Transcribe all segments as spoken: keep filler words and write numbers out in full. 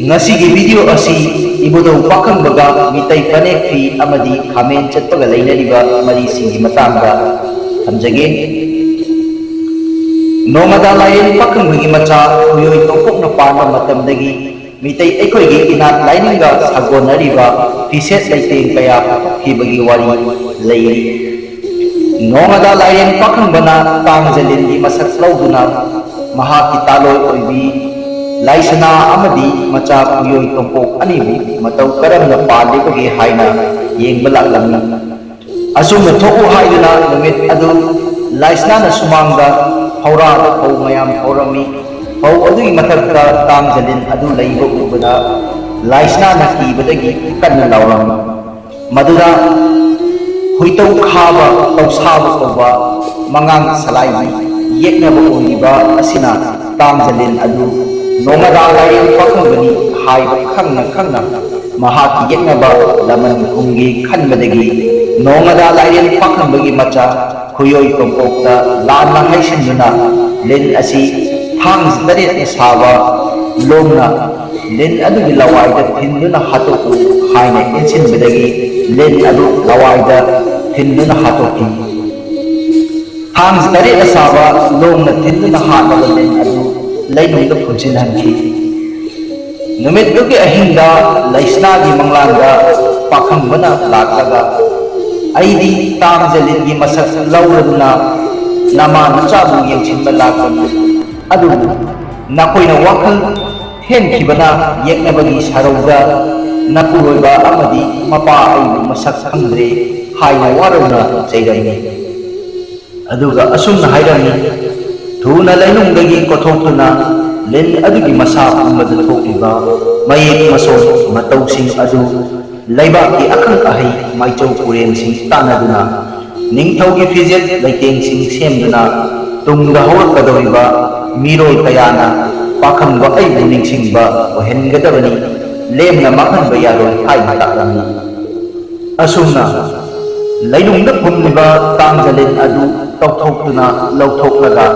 ꯉꯁꯤꯒꯤ ꯚꯤꯗꯤꯑꯣ ꯑꯁꯤ ꯏꯕꯨꯙꯧ ꯄꯥꯈꯪꯕꯒ ꯃꯤꯇꯩ ꯐꯅꯦꯛ ꯐꯤ ꯑꯃꯗꯤ ꯈꯥꯃꯦꯟ ꯆꯠꯄꯒ ꯂꯩꯅꯔꯤꯕ ꯃꯔꯤꯁꯤꯡꯒꯤ ꯃꯇꯥꯡꯗ ꯊꯝꯖꯒꯦ꯫ ꯅꯣꯡꯉꯥꯗꯥ ꯂꯥꯏꯔꯦꯟ ꯄꯥꯈꯪꯕꯒꯤ ꯃꯆꯥ ꯈꯨꯌꯣꯏ ꯇꯣꯝꯄꯣꯛꯅ ꯄꯥꯟꯕ ꯃꯇꯝꯗꯒꯤ ꯃꯤꯇꯩ ꯑꯩꯈꯣꯏꯒꯤ ꯏꯅꯥꯠ ꯂꯥꯏꯅꯤꯡꯒ ꯁꯥꯒꯣꯟꯅꯔꯤꯕ ꯐꯤꯁꯦꯠ ꯂꯩꯇꯦꯡ ꯀꯌꯥ ꯄꯨꯊꯣꯛꯈꯤꯕꯒꯤ ꯋꯥꯔꯤ ꯂꯩꯔꯤ꯫ ꯅꯣꯡꯉꯥꯗꯥ ꯂꯥꯏꯔꯦꯟ ꯄꯥꯈꯪꯕꯅ ꯇꯥꯡꯖꯂꯤꯟꯒꯤ ꯃꯁꯛ ꯂꯧꯗꯨꯅ ꯃꯍꯥꯛꯀꯤ ꯇꯥꯂꯣꯏ ꯑꯣꯏꯕꯤ ꯂꯥꯏꯁꯅꯥ ꯑꯃꯗꯤ ꯃꯆꯥ ꯈꯨꯌꯣꯏ ꯇꯣꯝꯄꯣꯛ ꯑꯅꯤꯕꯨ ꯃꯇꯧ ꯀꯔꯝꯅ ꯄꯥꯜꯂꯤꯕꯒꯦ ꯍꯥꯏꯅ ꯌꯦꯡꯕ ꯂꯥꯛꯂꯝꯃꯤ꯫ ꯑꯁꯨꯝꯅ ꯊꯣꯛꯎ ꯍꯥꯏꯗꯨꯅ ꯅꯨꯃꯤꯠ ꯑꯗꯨ ꯂꯥꯏꯁꯅꯥꯅ ꯁꯨꯃꯥꯡꯗ ꯐꯧꯔꯥꯗ ꯐꯧ ꯃꯌꯥꯝ ꯐꯧꯔꯝꯃꯤ꯫ ꯐꯧ ꯑꯗꯨꯒꯤ ꯃꯊꯛꯇ ꯇꯥꯡꯖꯂꯤꯟ ꯑꯗꯨ ꯂꯩꯕ ꯎꯕꯗ ꯂꯥꯏꯁꯅꯥꯅ ꯀꯤꯕꯗꯒꯤ ꯀꯟꯅ ꯂꯥꯎꯔꯝꯃꯤ꯫ ꯃꯗꯨꯗ ꯍꯨꯏꯇꯧ ꯈꯥꯕ ꯇꯧꯁꯥꯕ ꯀꯧꯕ ꯃꯉꯥꯡ ꯁꯂꯥꯏꯒꯤ ꯌꯦꯛꯅꯕ ꯑꯣꯏꯔꯤꯕ ꯑꯁꯤꯅ ꯇꯥꯡꯖꯂꯤꯟ ꯑꯗꯨ ꯅꯣꯡꯉꯥꯗꯥ ꯂꯥꯏꯔꯦꯟ ꯄꯥꯈꯪꯕꯅꯤ ꯍꯥꯏꯕ ꯈꯪꯅ ꯈꯪꯅ ꯃꯍꯥꯛꯀꯤ ꯌꯦꯛꯅꯕ ꯂꯃꯟ ꯈꯨꯝꯒꯦ ꯈꯟꯕꯗꯒꯤ ꯅꯣꯡꯉꯥꯗꯥ ꯂꯥꯏꯔꯦꯟ ꯄꯥꯈꯪꯕꯒꯤ ꯃꯆꯥ ꯈꯨꯌꯣꯏ ꯇꯣꯝꯄꯣꯛꯇ ꯂꯥꯟꯅ ꯍꯥꯏꯁꯤꯟꯗꯨꯅ ꯂꯤꯟ ꯑꯁꯤ ꯊꯥꯡꯁꯤ ꯇꯔꯦꯠꯅ ꯁꯥꯕ ꯂꯣꯡꯅ ꯂꯤꯟ ꯑꯗꯨꯒꯤ ꯂꯋꯥꯏꯗ ꯊꯤꯟꯗꯨꯅ ꯍꯥꯠꯇꯣꯛꯎ ꯍꯥꯏꯅ ꯏꯟꯁꯤꯟꯕꯗꯒꯤ ꯂꯤꯟ ꯑꯗꯨ ꯂꯋꯥꯏꯗ ꯊꯤꯟꯗꯨꯅ ꯍꯥꯠꯇꯣꯛꯈꯤ꯫ ꯊꯥꯡꯁꯤ ꯇꯔꯦꯠꯅ ꯁꯥꯕ ꯂꯣꯡꯅ ꯊꯤꯟꯗꯨꯅ ꯍꯥꯠꯂꯕ ꯂꯤꯟ ꯑꯗꯨ ꯂꯩꯅꯨꯡꯗ ꯐꯨꯝꯖꯤꯟꯍꯟꯈꯤ꯫ ꯅꯨꯃꯤꯠꯇꯨꯒꯤ ꯑꯍꯤꯡꯗ ꯂꯩꯁꯅꯥꯒꯤ ꯃꯪꯂꯥꯟꯗ ꯄꯥꯈꯪꯕꯅ ꯂꯥꯛꯂꯒ, "ꯑꯩꯗꯤ ꯇꯥꯡꯖꯂꯤꯟꯒꯤ ꯃꯁꯛ ꯂꯧꯔꯗꯨꯅ ꯅꯃꯥ ꯅꯆꯥꯕꯨ ꯌꯦꯡꯁꯤꯟꯕ ꯂꯥꯛꯄꯅꯤ, ꯑꯗꯨꯕꯨ ꯅꯈꯣꯏꯅ ꯋꯥꯈꯜ ꯍꯦꯟꯈꯤꯕꯅ ꯌꯦꯛꯅꯕꯒꯤ ꯁꯔꯧꯗ ꯅꯄꯨꯔꯣꯏꯕ ꯑꯃꯗꯤ ꯃꯄꯥ ꯑꯩꯕꯨ ꯃꯁꯛ ꯈꯪꯗ꯭ꯔꯦ" ꯍꯥꯏꯅ ꯋꯥꯔꯧꯅ ꯆꯩꯔꯝꯃꯤ꯫ ꯑꯗꯨꯒ ꯑꯁꯨꯝꯅ ꯍꯥꯏꯔꯝꯃꯤ, "ꯊꯨꯅ ꯂꯩꯅꯨꯡꯗꯒꯤ ꯀꯣꯊꯣꯛꯇꯨꯅ ꯂꯤꯟ ꯑꯗꯨꯒꯤ ꯃꯁꯥ ꯄꯨꯝꯕꯗ ꯊꯣꯛꯂꯤꯕ ꯃꯌꯦꯛ ꯃꯁꯣꯟ ꯃꯇꯧꯁꯤꯡ ꯑꯗꯨ ꯂꯩꯕꯥꯛꯀꯤ ꯑꯈꯪ ꯑꯍꯩ ꯃꯥꯏꯆꯧ ꯄꯨꯔꯦꯜꯁꯤꯡ ꯇꯥꯟꯅꯗꯨꯅ ꯅꯤꯡꯊꯧꯒꯤ ꯐꯤꯖꯦꯠ ꯂꯩꯇꯦꯡꯁꯤꯡ ꯁꯦꯝꯗꯨꯅ ꯇꯨꯡꯗ ꯍꯧꯔꯛꯀꯗꯧꯔꯤꯕ ꯃꯤꯔꯣꯜ ꯀꯌꯥꯅ ꯄꯥꯈꯪꯕ ꯑꯩꯕꯨ ꯅꯤꯡꯁꯤꯡꯕ ꯑꯣꯏꯍꯟꯒꯗꯕꯅꯤ, ꯂꯦꯝꯅ ꯃꯥꯡꯍꯟꯕ ꯌꯥꯔꯣꯏ" ꯍꯥꯏꯅ ꯇꯥꯛꯂꯝꯃꯤ꯫ ꯑꯁꯨꯝꯅ ꯂꯩꯅꯨꯡꯗ ꯐꯨꯝꯂꯤꯕ ꯇꯥꯡꯖꯂꯤꯟ ꯑꯗꯨ ꯇꯧꯊꯣꯛꯇꯨꯅ ꯂꯧꯊꯣꯛꯂꯒ,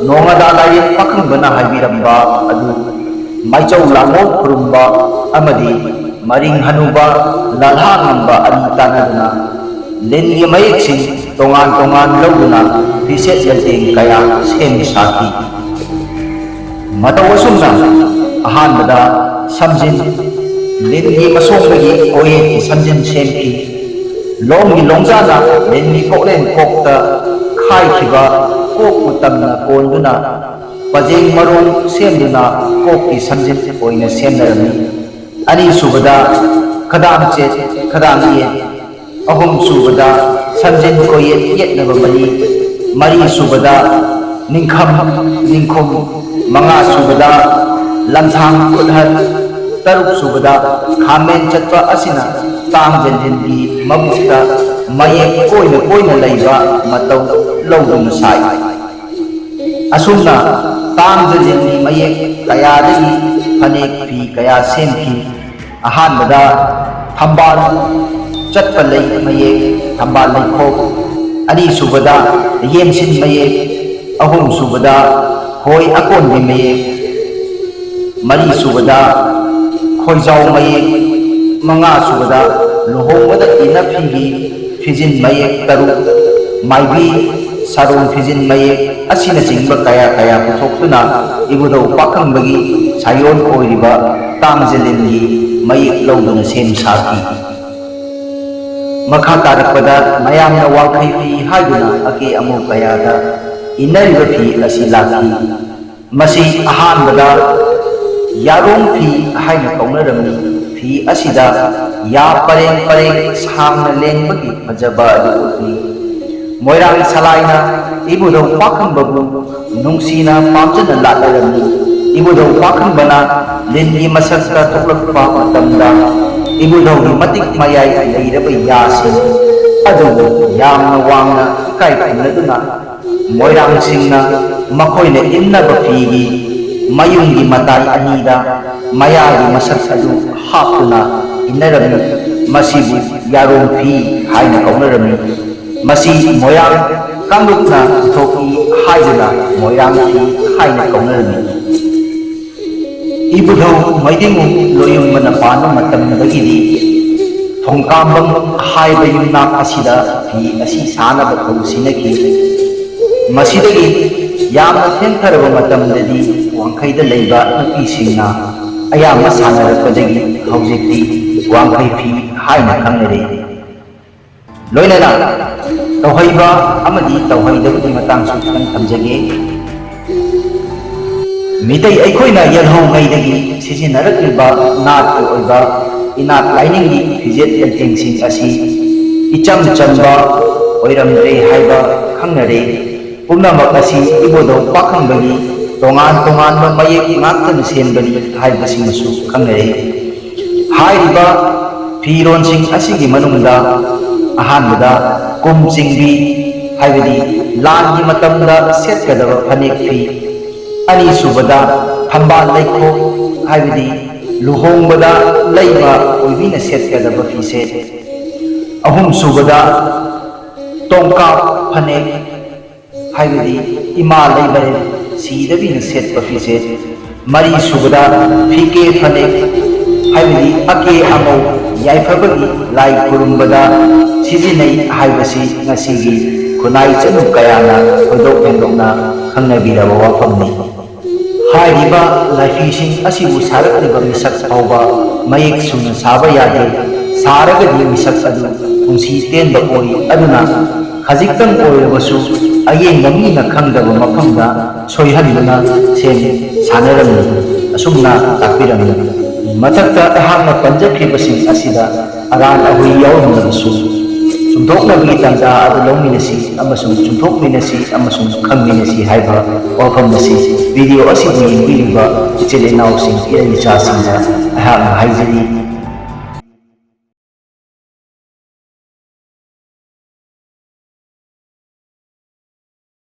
ꯅꯣꯡꯉꯥꯗꯥ ꯂꯥꯏꯔꯦꯟ ꯄꯥꯈꯪꯕꯅ ꯍꯥꯏꯕꯤꯔꯝꯕ ꯑꯗꯨ ꯃꯥꯏꯆꯧ ꯂꯥꯡꯉꯧ ꯈꯨꯔꯨꯝꯕ ꯑꯃꯗꯤ ꯃꯔꯤꯡ ꯍꯅꯨꯕ ꯂꯥꯜꯍꯥ ꯉꯝꯕ ꯑꯅꯤ ꯇꯥꯟꯅꯗꯨꯅ ꯂꯤꯟꯒꯤ ꯃꯌꯦꯛꯁꯤꯡ ꯇꯣꯉꯥꯟ ꯇꯣꯉꯥꯟ ꯂꯧꯗꯨꯅ ꯐꯤꯁꯦꯠ ꯂꯩꯇꯦꯡ ꯀꯌꯥ ꯁꯦꯝ ꯁꯥꯈꯤ꯫ ꯃꯇꯧ ꯑꯁꯨꯝꯅ ꯑꯍꯥꯟꯕꯗ ꯁꯝꯖꯤꯟ, ꯂꯤꯟꯒꯤ ꯃꯁꯣꯡꯗꯒꯤ ꯀꯣꯌꯦꯠꯀꯤ ꯁꯝꯖꯤꯟ ꯁꯦꯝꯈꯤ꯫ ꯂꯣꯡꯒꯤ ꯂꯣꯡꯖꯥꯅ ꯂꯤꯟꯒꯤ ꯀꯣꯛꯂꯦꯟ ꯀꯣꯛꯇ ꯈꯥꯏꯈꯤꯕ ꯀꯣꯛꯄꯨ ꯇꯝꯅ ꯀꯣꯟꯗꯨꯅ ꯄꯖꯦꯡ ꯃꯔꯣꯡ ꯁꯦꯝꯗꯨꯅ ꯀꯣꯛꯀꯤ ꯁꯝꯖꯤꯟ ꯑꯣꯏꯅ ꯁꯦꯝꯅꯔꯝꯃꯤ꯫ ꯑꯅꯤꯁꯨꯕꯗ ꯈꯗꯥꯡ ꯆꯦꯠ, ꯈꯗꯥꯡ ꯌꯦꯠ, ꯑꯍꯨꯝ ꯁꯨꯕꯗ ꯁꯝꯖꯤꯟ ꯀꯣꯌꯦꯠ ꯌꯦꯠꯅꯕ ꯃꯔꯤ, ꯃꯔꯤ ꯁꯨꯕꯗ ꯅꯤꯡꯈꯝ, ꯅꯤꯡꯈꯨꯝ, ꯃꯉꯥ ꯁꯨꯕꯗ ꯂꯝꯊꯥꯡ ꯈꯨꯠꯍꯠ, ꯇꯔꯨꯛ ꯁꯨꯕꯗ ꯈꯥꯃꯦꯟ ꯆꯠꯄ ꯑꯁꯤꯅ ꯇꯥꯡꯖ ꯂꯤꯟꯒꯤ ꯃꯕꯨꯛꯇ ꯃꯌꯦꯛ ꯀꯣꯏꯅ ꯀꯣꯏꯅ ꯂꯩꯕ ꯃꯇꯧ ꯂꯧꯗꯨꯅ ꯁꯥꯏ꯫ ꯑꯁꯨꯝꯅ ꯇꯥꯡꯖ ꯂꯤꯟꯒꯤ ꯃꯌꯦꯛ ꯀꯌꯥꯗꯒꯤ ꯐꯅꯦꯛ ꯐꯤ ꯀꯌꯥ ꯁꯦꯝꯈꯤ꯫ ꯑꯍꯥꯟꯕꯗ ꯊꯝꯕꯥꯜ ꯆꯠꯄ ꯂꯩ ꯃꯌꯦꯛ, ꯊꯝꯕꯥꯜ ꯂꯩꯈꯣꯛ, ꯑꯅꯤꯁꯨꯕꯗ ꯌꯦꯟꯁꯤꯟ ꯃꯌꯦꯛ, ꯑꯍꯨꯝꯁꯨꯕꯗ ꯈꯣꯏ ꯑꯀꯣꯟꯕꯤ ꯃꯌꯦꯛ, ꯃꯔꯤꯁꯨꯕꯗ ꯈꯣꯏꯖꯥꯎ ꯃꯌꯦꯛ, ꯃꯉꯥꯁꯨꯕꯗ ꯂꯨꯍꯣꯡꯕꯗ ꯏꯟꯅ ꯐꯤꯒꯤ ꯐꯤꯖꯤꯟ ꯃꯌꯦꯛ ꯇꯔꯨꯛ, ꯃꯥꯏꯕꯤ ꯁꯥꯔꯣꯡ ꯐꯤꯖꯤꯟ ꯃꯌꯦꯛ ꯑꯁꯤꯅꯆꯤꯡꯕ ꯀꯌꯥ ꯀꯌꯥ ꯄꯨꯊꯣꯛꯇꯨꯅ ꯏꯕꯨꯙꯧ ꯄꯥꯈꯪꯕꯒꯤ ꯁꯥꯏꯑꯣꯟ ꯑꯣꯏꯔꯤꯕ ꯇꯥꯡꯖꯂꯤꯟꯒꯤ ꯃꯌꯦꯛ ꯂꯧꯗꯨꯅ ꯁꯦꯝ ꯁꯥꯈꯤ꯫ ꯃꯈꯥ ꯇꯥꯔꯛꯄꯗ ꯃꯌꯥꯝꯅ ꯋꯥꯡꯈꯩ ꯐꯤ ꯍꯥꯏꯗꯨꯅ ꯑꯀꯦ ꯑꯃꯧ ꯀꯌꯥꯗ ꯏꯟꯅꯔꯤꯕ ꯐꯤ ꯑꯁꯤ ꯂꯥꯛꯈꯤ꯫ ꯃꯁꯤ ꯑꯍꯥꯟꯕꯗ ꯌꯥꯔꯣꯡ ꯐꯤ ꯍꯥꯏꯅ ꯀꯧꯅꯔꯝꯃꯤ꯫ ꯐꯤ ꯑꯁꯤꯗ ꯌꯥ ꯄꯔꯦꯡ ꯄꯔꯦꯡ ꯁꯥꯡꯅ ꯂꯦꯡꯕꯒꯤ ꯐꯖꯕ ꯑꯗꯨ ꯎꯠꯂꯤ꯫ ꯃꯣꯏꯔꯥꯡ ꯁꯂꯥꯏꯅ ꯏꯕꯨꯙꯧ ꯄꯥꯈꯪꯕꯕꯨ ꯅꯨꯡꯁꯤꯅ ꯄꯥꯝꯖꯅ ꯂꯥꯠꯅꯔꯝꯃꯤ꯫ ꯏꯕꯨꯙꯧ ꯄꯥꯈꯪꯕꯅ ꯂꯤꯟꯒꯤ ꯃꯁꯛꯇ ꯊꯣꯛꯂꯛꯄ ꯃꯇꯝꯗ ꯏꯕꯨꯙꯧꯒꯤ ꯃꯇꯤꯛ ꯃꯌꯥꯏ ꯂꯩꯔꯕ ꯌꯥꯁꯤꯡ ꯑꯗꯨꯕꯨ ꯌꯥꯝꯅ ꯋꯥꯡꯅ ꯏꯀꯥꯏ ꯈꯨꯝꯅꯗꯨꯅ ꯃꯣꯏꯔꯥꯡꯁꯤꯡꯅ ꯃꯈꯣꯏꯅ ꯏꯟꯅꯕ ꯐꯤꯒꯤ ꯃꯌꯨꯝꯒꯤ ꯃꯇꯥꯏ ꯑꯅꯤꯗ ꯃꯌꯥꯒꯤ ꯃꯁꯛ ꯑꯗꯨ ꯍꯥꯞꯇꯨꯅ ꯏꯟꯅꯔꯝꯃꯤ꯫ ꯃꯁꯤꯕꯨ ꯌꯥꯔꯣꯡ ꯐꯤ ꯍꯥꯏꯅ ꯀꯧꯅꯔꯝꯃꯤ꯫ ꯃꯁꯤ ꯃꯣꯏꯔꯥꯡ ꯀꯥꯡꯂꯨꯞꯅ ꯄꯨꯊꯣꯛꯏ ꯍꯥꯏꯗꯨꯅ ꯃꯣꯏꯔꯥꯡ ꯐꯤ ꯍꯥꯏꯅ ꯀꯧꯅꯔꯝꯃꯤ꯫ ꯏꯕꯨꯙꯧ ꯃꯩꯗꯤꯡꯉꯨ ꯂꯣꯌꯨꯝꯕꯅ ꯄꯥꯟꯕ ꯃꯇꯝꯗꯒꯤꯗꯤ ꯊꯣꯡꯀꯥꯝꯕꯝ ꯍꯥꯏꯕ ꯌꯨꯝꯅꯥꯛ ꯑꯁꯤꯗ ꯐꯤ ꯑꯁꯤ ꯁꯥꯅꯕ ꯊꯧ ꯁꯤꯟꯅꯈꯤ꯫ ꯃꯁꯤꯗꯒꯤ ꯌꯥꯝꯅ ꯊꯦꯡꯊꯔꯕ ꯃꯇꯝꯗꯗꯤ ꯋꯥꯡꯈꯩꯗ ꯂꯩꯕ ꯅꯨꯄꯤꯁꯤꯡꯅ ꯑꯌꯥꯝꯕ ꯁꯥꯟꯅꯔꯛꯄꯗꯒꯤ ꯍꯧꯖꯤꯛꯇꯤ ꯋꯥꯡꯈꯩ ꯐꯤ ꯍꯥꯏꯅ ꯈꯪꯅꯔꯦ꯫ ꯂꯣꯏꯅꯅ ꯇꯧꯍꯩꯕ ꯑꯃꯗꯤ ꯇꯧꯍꯩꯗꯕꯒꯤ ꯃꯇꯥꯡꯁꯨ ꯈꯤꯇꯪ ꯊꯝꯖꯒꯦ꯫ ꯃꯤꯇꯩ ꯑꯩꯈꯣꯏꯅ ꯌꯦꯜꯍꯧꯉꯩꯗꯒꯤ ꯁꯤꯖꯤꯟꯅꯔꯛꯂꯤꯕ ꯅꯥꯠꯀꯤ ꯑꯣꯏꯕ ꯏꯅꯥꯠ ꯂꯥꯏꯅꯤꯡꯒꯤ ꯐꯤꯖꯦꯠ ꯂꯩꯇꯦꯡꯁꯤꯡ ꯑꯁꯤ ꯏꯆꯝ ꯆꯝꯕ ꯑꯣꯏꯔꯝꯗ꯭ꯔꯦ ꯍꯥꯏꯕ ꯈꯪꯅꯔꯦ꯫ ꯄꯨꯝꯅꯃꯛ ꯑꯁꯤ ꯏꯕꯨꯙꯧ ꯄꯥꯈꯪꯕꯒꯤ ꯇꯣꯉꯥꯟ ꯇꯣꯉꯥꯟꯕ ꯃꯌꯦꯛ ꯉꯥꯛꯇꯅ ꯁꯦꯝꯕꯅꯤ ꯍꯥꯏꯕꯁꯤꯃꯁꯨ ꯈꯪꯅꯔꯦ꯫ ꯍꯥꯏꯔꯤꯕ ꯐꯤꯔꯣꯟꯁꯤꯡ ꯑꯁꯤꯒꯤ ꯃꯅꯨꯡꯗ ꯑꯍꯥꯟꯕꯗ ꯀꯨꯝ ꯆꯤꯡꯕꯤ, ꯍꯥꯏꯕꯗꯤ ꯂꯥꯟꯒꯤ ꯃꯇꯝꯗ ꯁꯦꯠꯀꯗꯕ ꯐꯅꯦꯛ ꯐꯤ, ꯑꯅꯤꯁꯨꯕꯗ ꯊꯝꯕꯥꯜ ꯂꯩꯈꯣꯛ, ꯍꯥꯏꯕꯗꯤ ꯂꯨꯍꯣꯡꯕꯗ ꯂꯩꯃ ꯑꯣꯏꯕꯤꯅ ꯁꯦꯠꯀꯗꯕ ꯐꯤꯁꯦ, ꯑꯍꯨꯝꯁꯨꯕꯗ ꯇꯣꯡꯀꯥꯞ ꯐꯅꯦꯛ, ꯍꯥꯏꯕꯗꯤ ꯏꯃꯥ ꯂꯩꯃꯔꯦꯜ ꯁꯤꯗꯕꯤꯅ ꯁꯦꯠꯄ ꯐꯤꯖꯦꯠ, ꯃꯔꯤꯁꯨꯕꯗ ꯐꯤꯀꯦ ꯐꯅꯦꯛ, ꯍꯥꯏꯕꯗꯤ ꯑꯀꯦ ꯑꯃꯧ ꯌꯥꯏꯐꯕꯒꯤ ꯂꯥꯏ ꯈꯨꯔꯨꯝꯕꯗ ꯁꯤꯖꯤꯟꯅꯩ ꯍꯥꯏꯕꯁꯤ ꯉꯁꯤꯒꯤ ꯈꯨꯟꯅꯥꯏ ꯆꯅꯨ ꯀꯌꯥꯅ ꯊꯣꯏꯗꯣꯛ ꯍꯦꯟꯗꯣꯛꯅ ꯈꯪꯅꯕꯤꯔꯕ ꯋꯥꯐꯝꯅꯤ꯫ ꯍꯥꯏꯔꯤꯕ ꯂꯥꯏꯐꯤꯁꯤꯡ ꯑꯁꯤꯕꯨ ꯁꯥꯔꯛꯂꯤꯕ ꯃꯤꯁꯛ ꯐꯥꯎꯕ ꯃꯌꯦꯛ ꯁꯨꯅ ꯁꯥꯕ ꯌꯥꯗꯦ꯫ ꯁꯥꯔꯒꯗꯤ ꯃꯤꯁꯛ ꯑꯗꯨ ꯄꯨꯟꯁꯤ ꯇꯦꯟꯕ ꯑꯣꯏ꯫ ꯑꯗꯨꯅ ꯈꯖꯤꯛꯇꯪ ꯑꯣꯏꯔꯕꯁꯨ ꯑꯌꯦꯡꯕ ꯃꯤꯅ ꯈꯪꯗꯕ ꯃꯐꯝꯗ ꯁꯣꯏꯍꯟꯗꯨꯅ ꯁꯦꯝ ꯁꯥꯅꯔꯝꯃꯤ꯫ ꯑꯁꯨꯝꯅ ꯇꯥꯛꯄꯤꯔꯝꯃꯤ꯫ ꯃꯊꯛꯇ ꯑꯩꯍꯥꯛꯅ ꯄꯟꯖꯈ꯭ꯔꯤꯕꯁꯤꯡ ꯑꯁꯤꯗ ꯑꯔꯥꯟ ꯑꯍꯣꯏ ꯌꯥꯎꯔꯝꯂꯕꯁꯨ ꯆꯨꯝꯊꯣꯛꯅꯕꯒꯤ ꯇꯥꯟꯖꯥ ꯑꯗꯨ ꯂꯧꯃꯤꯟꯅꯁꯤ ꯑꯃꯁꯨꯡ ꯆꯨꯝꯊꯣꯛꯃꯤꯟꯅꯁꯤ ꯑꯃꯁꯨꯡ ꯈꯪꯃꯤꯟꯅꯁꯤ ꯍꯥꯏꯕ ꯋꯥꯐꯝ ꯑꯁꯤ ꯚꯤꯗꯤꯑꯣ ꯑꯁꯤꯕꯨ ꯌꯦꯡꯕꯤꯔꯤꯕ ꯏꯆꯤꯜ ꯏꯅꯥꯎꯁꯤꯡ, ꯏꯔꯩ ꯏꯆꯥꯁꯤꯡꯗ ꯑꯩꯍꯥꯛꯅ ꯍꯥꯏꯖꯔꯤ꯫